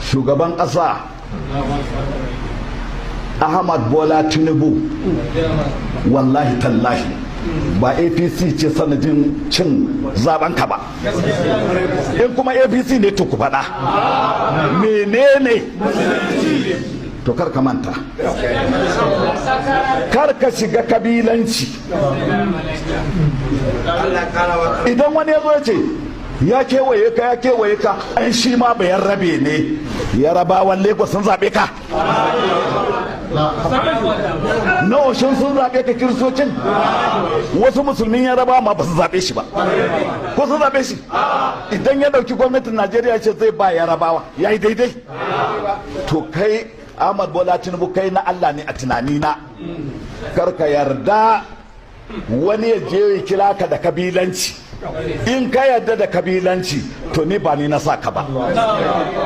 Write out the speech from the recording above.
Shugaban ƙasa Ahmad Bola Tinubu, wallahi tallahi ba APC ce sanadin cin zaben ka ba. In kuma APC ne, to ku faɗa menene. To kar ka manta, kar ka shiga kabilanci. Idan wani ya zo ya ce ya kewaye ka, ya kewaye ka, an shi ma Bayarabe ne, Yarabawan Lagos sun zaɓe ka? Na Osun sun zaɓe ka? Kiristocin, wasu Musulmin Yaraba ma ba su zaɓe shi ba, ko sun zaɓe shi? Idan ya ɗauki gwamnatin Najeriya ce zai ba Yarabawa, ya yi daidai. To kai Ahmad Bola Tinubu, kai na Allah ne. A tunanina, kar ka yarda wani ya je ya kira ka da kabilanci. In ka yarda da kabilanci, to ni ba ni na sa ka ba.